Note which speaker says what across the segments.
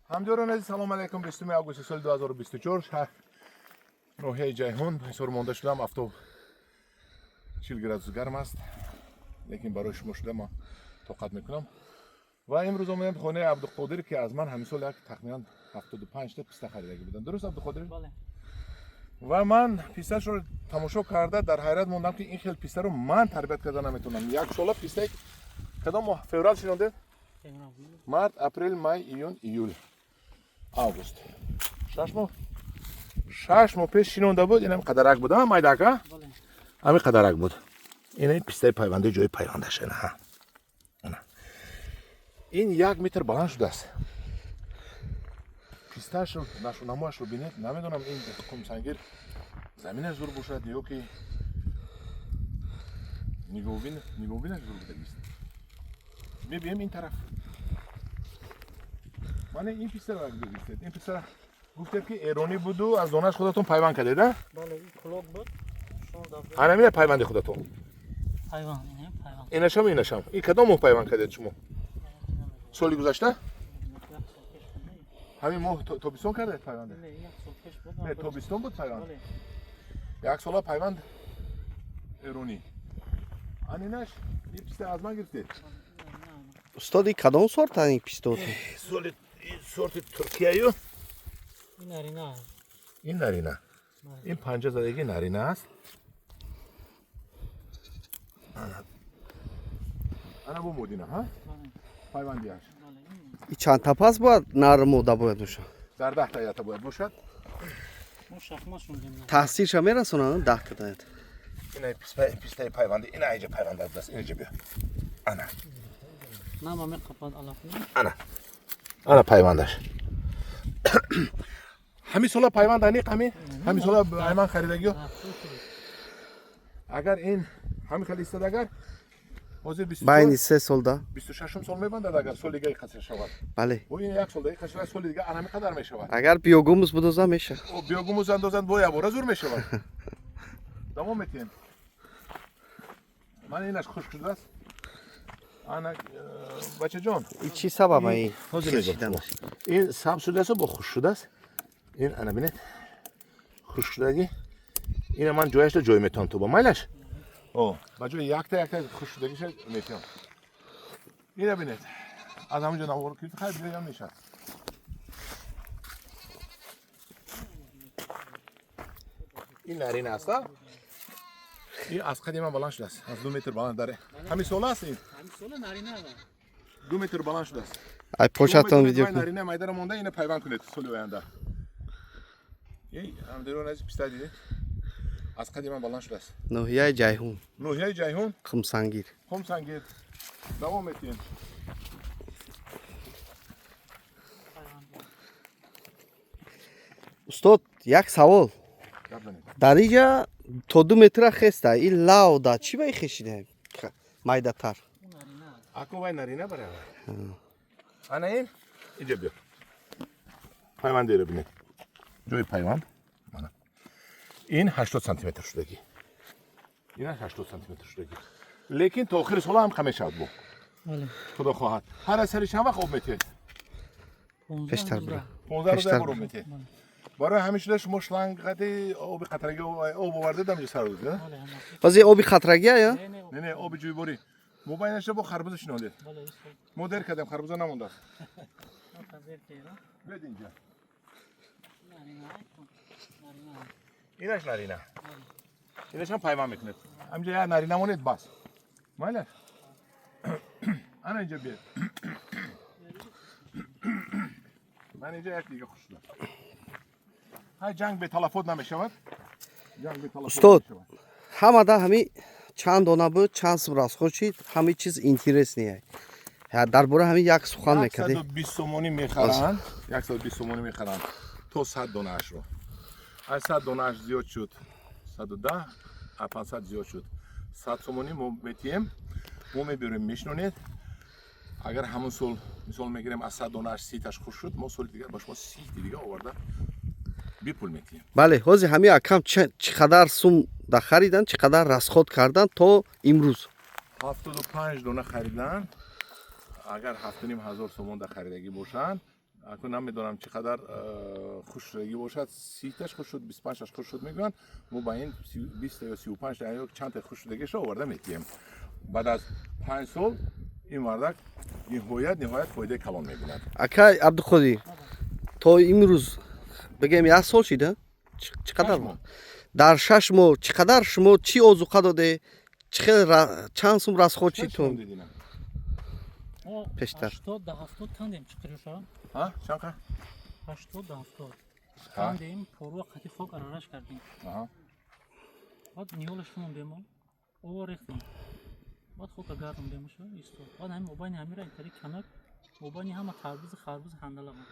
Speaker 1: Ҳамдиёрони азиз, салом алайкум. 20 августи соли 2024, шаҳр ноҳияи Ҷайҳун. Ҳисор монда шудам, афтоб 40 градус гарм аст, лекин барои шумо шуда ман тоқат мекунам. Ва имрӯз омадем хонаи Абдуқодир, ки аз ман ҳамин сол як тахминан 75 та писта харидагӣ буданд. Дуруст, Абдуқодир?
Speaker 2: Бале.
Speaker 1: Ва ман писташро тамошо карда дар ҳайрат мондам, ки ин хел пистаро ман тарбият карда наметавонам. Як сола пистаи кадом моҳ? Феврал шинондед? Март, апрел, май, июн, июл, август. 6 моҳ. 6 моҳ пеш шинонда буд, инам қадарак буд, а майдака?
Speaker 2: Бале.
Speaker 1: Ҳамин қадарак буд. Ина пистаи пайванди, ҷои пайвандаш ина. Ҳа. Ина. Ин 1 метр баланд шудааст. Пистаашро, нашунамоашро бинед, намедонам, ин Қумсангир заминаш зур бошад ё ки нигоҳбинаш зур будагист. Мебием ин тараф. Мана ин пистаро гуфтед. Ин пистара гуфтед, ки эронӣ буду аз донаш худатон пайванд кардед, а?
Speaker 2: Бале, ин кулок буд. Шумо дар
Speaker 1: Анамина пайванди худатон.
Speaker 2: Пайванд, ин пайванд.
Speaker 1: Инашам, инашам. Ин кадом моҳ пайванд кардед шумо? Соли гузашта?
Speaker 2: Як сол пеш буд, не?
Speaker 1: Ҳамин моҳ тобистон кардед пайванде?
Speaker 2: Не, як сол пеш буд.
Speaker 1: Не, тобистон буд пайванд.
Speaker 2: Бале.
Speaker 1: Як сола пайванд эронӣ. Анинаш, ин писта аз ман гирифтед.
Speaker 3: Устоди, кадом сорта ин пистотон?
Speaker 1: Соли сорти Туркияю.
Speaker 2: Ин нарина.
Speaker 1: Ин нарина. Ин панҷа задагӣ нарина аст. Ана. Ана бу модина, ҳа?
Speaker 2: Бале.
Speaker 1: Пайвандиаш.
Speaker 2: Бале. Ин
Speaker 3: И чанд та пас бояд нар мода бояд бошад?
Speaker 1: Дар 10 та ята бояд бошад.
Speaker 2: Мо шахма шундем.
Speaker 3: Таъсирша мерасонад 10 та даят?
Speaker 1: Ина пистаи пайванди, ина инҷа пайванд аст, инҷа биё. Ана.
Speaker 2: Нама меқапад алаф.
Speaker 1: Ана. Ана пайвандаш. Ҳамин сола пайванд аниқ ҳамин? Ҳамин сола айман харидагиё? Агар ин ҳамин хел истад, агар ҳозир
Speaker 3: Байни 3 сол да.
Speaker 1: 26 сол мебандад, агар соли дига қаср шавад.
Speaker 3: Бале.
Speaker 1: Бо ин як сол дига қаср шавад, соли дига ана ҳамин қадар мешавад.
Speaker 3: Агар биогумус будоза, меша.
Speaker 1: О, биогумус андозанд, бо якбора зур мешавад. Давом метиҳем. Ман инаш хушк шудааст. Ана, бачаҷон.
Speaker 3: И чӣ сабаба ин
Speaker 1: Ҳозир мегӯям.
Speaker 3: хешиданаш?
Speaker 1: Ин сабз шудааст, бо хушк шудааст. Ин ана бинед. Хушк шудагӣ. Ина ман ҷояшро ҷой метавонам то ба майлаш. О, ба ҷои якта якта хушк шудагиша метиҳам. Ина бинед. Аз ҳамин ҷо навор кирифт, хайр, биёям мешавад. Ин нарина аст, а? Ин аз қади ман баланд шудааст. Аз 2 метр баланд даре. Ҳамин сола аст ин?
Speaker 2: Ҳамин сола нарина.
Speaker 1: 2 метр баланд шудааст.
Speaker 3: Ай пошатон видео кун.
Speaker 1: Нарина майдара монда, ина пайванд кунед соли оянда. Эй, ҳамдиёрон азиз, писта дидед? Аз қади ман баланд шудааст.
Speaker 3: Ноҳияи Ҷайҳун.
Speaker 1: Ноҳияи Ҷайҳун,
Speaker 3: Қумсангир.
Speaker 1: Қумсангир. Давом метиҳем.
Speaker 3: Устод, як савол.
Speaker 1: Гап занед.
Speaker 3: Дар инҷа то 2 метра хеста, ин лав да чӣ ба хешида майдатар?
Speaker 2: Нарина.
Speaker 1: Ако вай нарина барава. Ана ин инҷа биё. Пайвандиро бинед. Ҷои пайванд. Мана. Ин 80 сантиметр шудагӣ. Ин 80 сантиметр шудагӣ. Лекин то охири сола ҳам мешавад бо.
Speaker 2: Бале.
Speaker 1: Худо хоҳад. Ҳар аз сари чанд вақт об метиҳед?
Speaker 3: Пештар бира.
Speaker 1: 15 рӯза
Speaker 3: Пештар.
Speaker 1: як бор об метиҳед. Барои ҳамин шуда шумо шланг қати оби қатрагӣ об овардед, ҳамҷо сар додед, а?
Speaker 2: Бале, ҳама.
Speaker 3: Ҳозир оби қатрагия я?
Speaker 2: Не, не.
Speaker 1: Не, не, оби ҷӯйборӣ. Мо байнаша бо харбуза шинондед.
Speaker 2: Бале, ин сол.
Speaker 1: Мо дер кардем, харбуза намондааст.
Speaker 2: Мо тазер кера.
Speaker 1: Биёед инҷа.
Speaker 2: Нарина. Нарина.
Speaker 1: Инаш нарина. Инашам пайванд мекунед. Ҳамҷа як нарина монед, бас. Майлаш? Ана инҷа биёед. Ман инҷа як дига хуш шудам. Ҳай, ҷанг беталафот намешавад. Ҷанг беталафот
Speaker 3: Устод.
Speaker 1: намешавад.
Speaker 3: Ҳамада ҳами чанд дона буд, чанд сум расход шид, ҳами чиз интересный. Дар бораи ҳамин як сухан мекардӣ.
Speaker 1: 120 сомонӣ мехаранд, 120 сомонӣ мехаранд то 100 донаашро. Аз 100 донааш зиёд шуд 110, аз 500 зиёд шуд 100 сомонӣ мо метиҳем, мо мебиёрем, мешинонед. Агар ҳамон сол, мисол мегирем, аз 100 донааш 30-таш хуш шуд, мо соли дигар ба шумо 30-ти дига оварда бепул метиҳем.
Speaker 3: Бале, ҳозир ҳамин акам чӣ қадар сум да харидан, чӣ қадар расход кардан то имрӯз?
Speaker 1: 75 дона харидан, агар 7500 сомон да харидагӣ бошанд. Акун намедонам чӣ қадар хушшудагӣ бошад, 30-таш хуш шуд, 25-таш хуш шуд мегӯянд. Мо ба ин 20 ё 35 ё чандта хушшудагиашро оварда метиҳем. Баъд аз 5 сол ин мардак ниҳоят фоидаи калон мебинад.
Speaker 3: Акай Абдуқодир, то имрӯз бигем, як сол шида, чӣ қадар?
Speaker 1: 6 моҳ.
Speaker 3: Дар 6 моҳ чӣ қадар шумо чӣ озуқа доде, чӣ хел чанд сум расход
Speaker 1: Чӣ
Speaker 3: шидтун?
Speaker 1: дидина?
Speaker 2: Мо
Speaker 3: Пештар.
Speaker 2: 80 да 70 кандем чиқирюша.
Speaker 1: Ҳа, чанд қа?
Speaker 2: 80 да 70
Speaker 1: Ҳа.
Speaker 2: кандем, порва қати хок аралаш кардем. Баъд ниҳолаш шунондем, ово рехтем, баъд хока гардондемушу истод. Баъд ҳамин мобайни ҳамира интари канак, мобайни ҳама тарбузи, харбузи, ҳандала буд.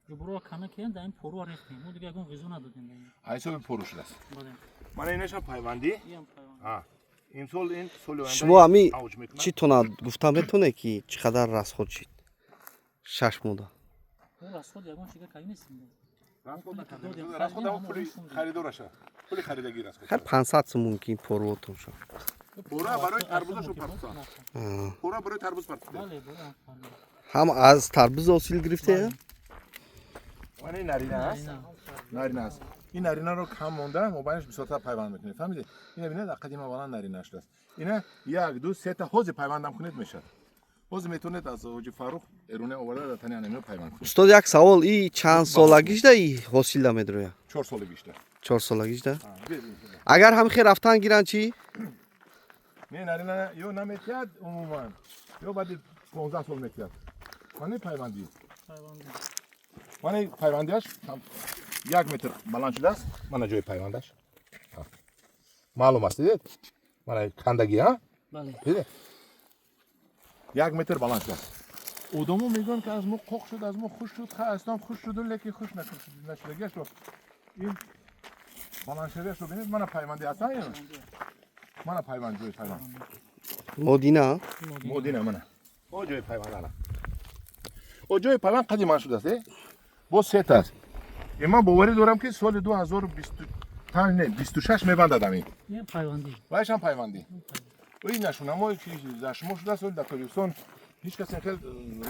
Speaker 2: Ҷуброа канак кардем, дар ин порва рехтем. Мо дига ягон ғизо надодем дар ин.
Speaker 1: Ҳисоби пору шудааст.
Speaker 2: Бале.
Speaker 1: Мана инашам пайвандӣ.
Speaker 2: Иам пайванд.
Speaker 1: Ҳа, имсол ин соли оянда
Speaker 3: Шумо ҳами
Speaker 1: авҷ мекунад.
Speaker 3: чӣ тона гуфта метавонед, ки чӣ қадар расход шид 6 моҳда?
Speaker 2: Мо расход ягон чига кардем нестем.
Speaker 1: Расход накардем.
Speaker 2: Додем,
Speaker 1: Расход
Speaker 2: харидем,
Speaker 1: ҳамон
Speaker 2: ҳама
Speaker 1: пули
Speaker 2: шундем.
Speaker 1: харидораша, пули харидагӣ расход.
Speaker 3: Хар 500 сум мумкин порвотон шуд.
Speaker 1: Пора барои тарбузашу партуса. Пора барои тарбуз партуса.
Speaker 2: Бале, бояд харид.
Speaker 3: Ҳам аз тарбуз ҳосил гирифте?
Speaker 1: Мана ин нарина аст, нарина аст. Ин наринаро кам монда, мобайнаш бисёртар пайванд мекунед, фаҳмидед? Ина бинед, қадима баланд нарина шудааст. Ина як, ду, сета ҳозир пайвандам кунед, мешавад. Ҳозир метавонед аз ҳоҷи Фаррух эруне оварда, дар тани анамино пайванд кунед.
Speaker 3: Устод, як савол: и чанд солагишда и ҳосила медроя?
Speaker 1: 4 солагишда.
Speaker 3: 4 солагишда. Агар ҳам хел рафтан гиранд, чӣ?
Speaker 1: Не, нарина ё наметиҳад умуман, ё баъди 15 сол метиҳад. Мани пайвандӣ.
Speaker 2: Пайванд.
Speaker 1: Мани пайвандиаш 1 метр баланд шудааст. Мана ҷои пайвандаш. Ҳа. Маълум аст, дидед? Мана кандагӣ, ҳа?
Speaker 2: Бале.
Speaker 1: Дидед, 1 метр баланд шудааст. Одамо мегӯянд, ки аз мо қоқ шуд, аз мо хуш шуд. Ха, аслан хуш шуду, лекин хуш нашудагиашро, ин баландшавиашро бинед. Мана пайванди ҳастан, ё мана пайванд, ҷои пайванд.
Speaker 3: Модина?
Speaker 1: Модина, мана о ҷои пайванд, ана о ҷои пайванд қадиман шудааст. Боз сета аст. Ман боварӣ дорам, ки соли 2025, не, 26 мебандад ами.
Speaker 2: Ин пайвандӣ.
Speaker 1: Вайшам пайвандӣ. Ин нашунамое ки дар шумо шудааст, вале дар Тоҷикистон ҳеҷ кас ин хел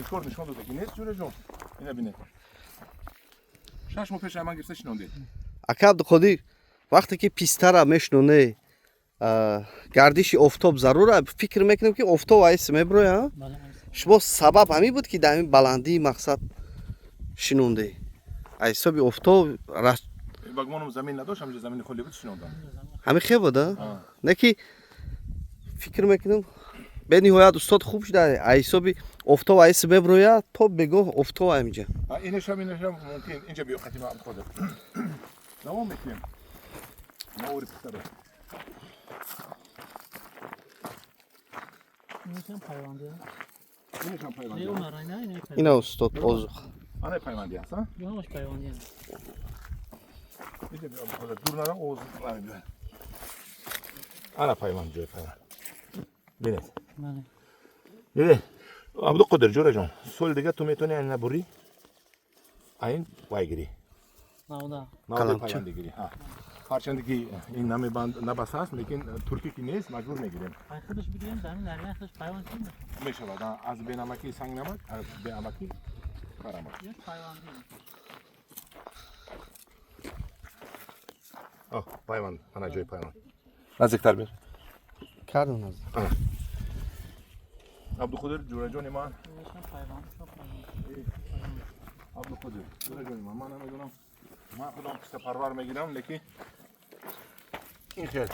Speaker 1: рекорд нишон дода ки нест. Ҷураҷон, ина бинед, 6 моҳ пеш ман гирифта шинондед.
Speaker 3: Ака Абдуқодир, вақте ки пистара мешноне, гардиши офтоб зарура. Фикр мекунем, ки офтоб айс меброя.
Speaker 2: Бале.
Speaker 3: Шумо сабаб ҳамин буд, ки дар ҳамин баландии мақсад шинонде, аз ҳисоби офтоб?
Speaker 1: Ба гумонам, замин надошт, ҳамҷо замини холӣ буд, шинондам.
Speaker 3: Ҳамин хел буд, не ки фикр мекунем, бениҳоят устод хуб шуда, аз ҳисоби офтоб айс меброя, то бегоҳ офтоб ҳаминҷа.
Speaker 1: Инашам мумкин. Инҷа биё, қатима Абдуқодир, давом мекунем навори пухтаро.
Speaker 2: Инашам пайвандӣ.
Speaker 1: Инашам пайвандӣ.
Speaker 2: Ё нарайна, ина пайвандӣ.
Speaker 3: Ина устод, озуқ.
Speaker 1: Ана пайвандӣ аст, а?
Speaker 2: Ё ҳамаш пайвандӣ.
Speaker 1: Инҷа биё, Абдуқодир, дур нарам, овоз биё. Ана пайванд, ҷои пайванд, бинед.
Speaker 2: Бале.
Speaker 1: Диде, Абдуқодир ҷураҷон, соли дига ту метавонӣ айн набурӣ, айн вай гирӣ.
Speaker 2: Навда.
Speaker 1: Навдаи.
Speaker 3: Қаламча.
Speaker 1: Пайвандӣ гирӣ. Ҳарчанде ки ин намебанд, набаста аст, лекин туркӣ ки нест, маҷбур мегирем.
Speaker 2: Ай худаш бигирем, дар ҳамин нарина худаш пайванд кунем.
Speaker 1: Мешавад. Аз бенамакӣ санг намак, аз беамакӣ карамак.
Speaker 2: Як пайвандӣ.
Speaker 1: Пайванд, ана ҷои пайванд, наздиктар бир.
Speaker 3: Кардам наздик.
Speaker 1: Абдуқодир ҷураҷони ман.
Speaker 2: Инашам пайванд, шо пайванд.
Speaker 1: Абдуқодир ҷураҷони ман, ман намедонам, ман худам пистапарвар мегирам, лекин ин хел,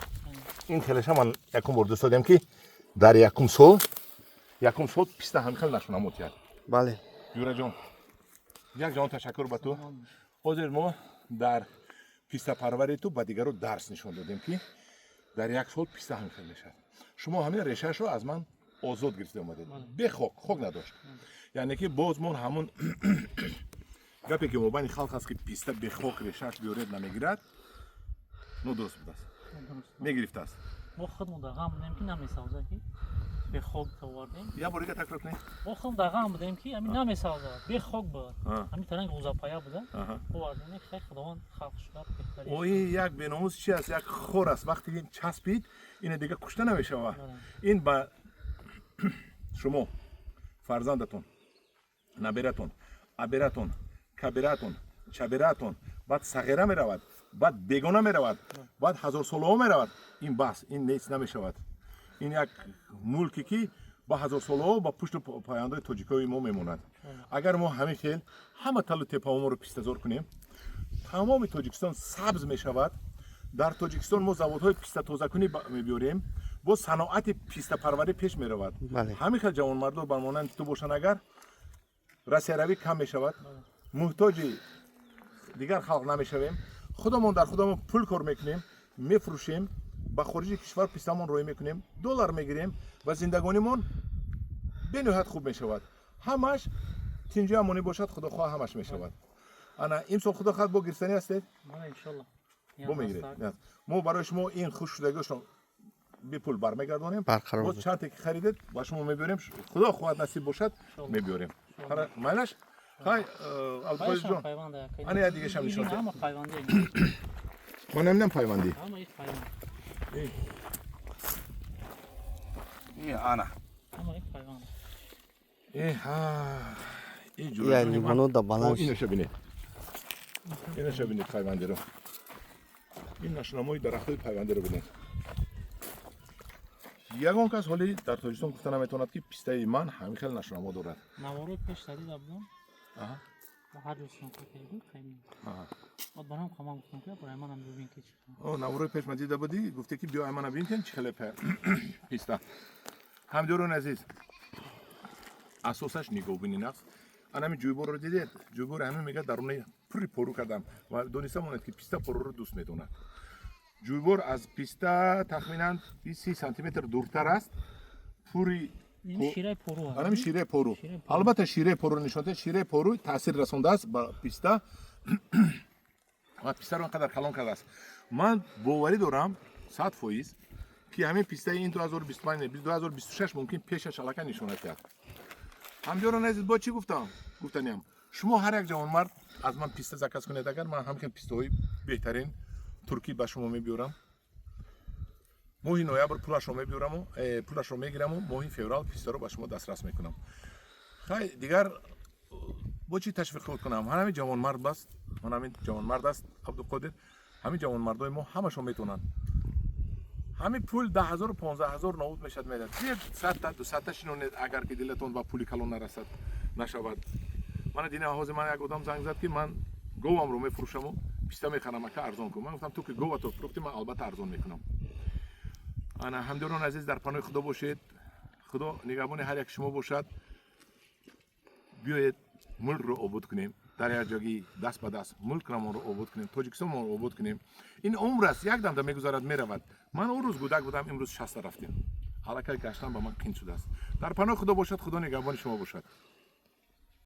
Speaker 1: ин хелаша ман якум бор дӯст додем, ки дар якум сол писта ҳамин хел нашунамо тиҳад.
Speaker 3: Бале.
Speaker 1: Ҷураҷон, як ҷаҳон ташаккур ба ту. Ҳозир мо дар пистапарвари ту ба дигаро дарс нишон додем, ки дар як сол писта ҳамин хел мешавад. Шумо ҳамин решаашро аз ман озод гирифта омадед, бе хок, хок надошт. Яъне ки боз мо ҳамун гапе, ки мобайни халқ аст, ки писта бе хок решааш биёред, намегирад, нодуруст будааст.
Speaker 2: Дуруст.
Speaker 1: Мегирифтааст.
Speaker 2: Мо худмон дар ғам будем, ки намесавзад, ки бе хок овардем.
Speaker 1: Як бор дига такрор кунед.
Speaker 2: Мо худмон дар ғам будем, ки ҳамин намесавзад, бе хок буд.
Speaker 1: А.
Speaker 2: Ҳамин таранг ғузапая буда.
Speaker 1: Аҳа.
Speaker 2: Овардем, хай, Худованд халқ шуда беҳтарин.
Speaker 1: Ои, як беномус чи аст, як хор аст. Вақте ин часпид, ина дига кушта намешава.
Speaker 2: Бале.
Speaker 1: Ин ба шумо, фарзандатон, набератон. Абератон, кабиратон, чабиратон, баъд сағира меравад, баъд бегона меравад, баъд ҳазорсолаҳо меравад. Ин бас, ин нест намешавад. Ин як мулке, ки ба ҳазорсолаҳо ба пушту паяндаи тоҷикои мо мемонад. Агар мо ҳамин хел ҳама талу тепаҳоморо пистазор кунем, тамоми Тоҷикистон сабз мешавад. Дар Тоҷикистон мо заводҳои пистатозакунӣ мебиёрем, боз саноати пистапарварӣ пеш меравад. Ҳамин хел ҷавонмардо ба монанди ту бошанд, агар россияравӣ кам мешавад, муҳтоҷи дигар халқ намешавем, худамон дар худамон пул кор мекунем, мефурӯшем, ба хориҷи кишвар пистамон роҳӣ мекунем, доллар мегирем ва зиндагонимон бениҳоят хуб мешавад. Ҳамаш тинҷу амонӣ бошад, худохоҳ, ҳамаш мешавад. Ана имсол, худо хоҳад, бо гирифтанӣ ҳастед?
Speaker 2: Бале, иншолло.
Speaker 1: Бо мегиред. Мо барои шумо ин хушшудагиашро бепул бармегардонем.
Speaker 3: Барқарор.
Speaker 1: Боз чанте ки харидед, ба шумо мебиёрем. Худо хоҳад, насиб бошад, мебиёрем. Майлаш, хай, Абдуқодирҷон, ана як дигашам нишон.
Speaker 2: Ҳама пайванди.
Speaker 1: Ман намедонам, пайвандӣ.
Speaker 2: Ҳама иш пайванд.
Speaker 1: Ана.
Speaker 2: Ҳама иш пайванд.
Speaker 1: Эҳа,
Speaker 3: Я лимоно да баланд.
Speaker 1: Инаша бинед, инаша бинед, пайвандиро, ин нашунамои дарахтҳои пайвандиро бинед. Ягон кас ҳоли дар Тоҷикистон гуфта наметавонад, ки пистаи ман ҳамин хел нашунамо дорад.
Speaker 2: Наворои пеш садида будам. Ба ҳар ҷо съёмка карда хайм. Баъд барам хаман гуфтам, ки барои манам бибин, ки чӣ.
Speaker 1: О, наворои пеш ман дида будӣ, гуфте, ки биё, мана бин, чӣ хеле писта. Ҳамдиёрони азиз, асосаш нигоҳбини нақс. Ана ҳамин ҷӯйборро дидед? Ҷӯйбори ҳамин мега даруни пурри пору кардам ва дониста монед, ки писта поруро дӯст медонад. Ҷӯйбор аз писта тахминан 20 сантиметр дуртар аст. Пури
Speaker 2: Ин шираи пору аст.
Speaker 1: Анами шираи пору. Албатта, шираи поруро нишон дед. Шираи пору таъсир расондааст ба писта ва пистаро ин қадар калон кардааст. Ман боварӣ дорам 100%, ки ҳамин пистаи ин 2025, 2026 мумкин пешаш аллакай нишона диҳад. Ҳамдиёрони азиз, бо чӣ гуфтам? Гуфтаниам, шумо ҳар як ҷавонмард аз ман писта заказ кунед. Агар ман ҳамхел пистаҳои беҳтарин туркӣ ба шумо мебиёрам, моҳи ноябр пулашро мебиёраму пулашро мегираму моҳи феврал пистаро ба шумо дастрас мекунам. Хай, дигар бо чӣ ташвиқ кунам? Ҳамин ҷавонмард баст, ман ҳамин ҷавонмард аст Абдуқодир. Ҳамин ҷавонмардои мо ҳамашон метавонанд. Ҳамин пул 10 0-у 15 000 нобуд мешад, мерад. 100-та, 200-та шинонед, агар ки дилатон ба пули калон нарасад, нашавад. Мана дина ҳозир ман як одам занг зад, ки ман говамро мефурӯшаму писта мехарам, ака, арзон кун. Ман гуфтам, ту ки говато фурӯхтӣ, ман албатта арзон мекунам. Ана, ҳамдиёрони азиз, дар паноҳи Худо бошед. Худо нигаҳбони ҳар як шумо бошад. Биёед, мулкро обод кунем, дар як ҷогӣ даст ба даст мулкрамонро обод кунем, Тоҷикистонмонро обод кунем. Ин умр аст, як дамда мегузарад, меравад. Ман он рӯз кӯдак будам, имрӯз 60-а рафтем, аллакай гаштан ба ман қин шудааст. Дар паноҳи Худо бошад, Худо нигаҳбони шумо бошад.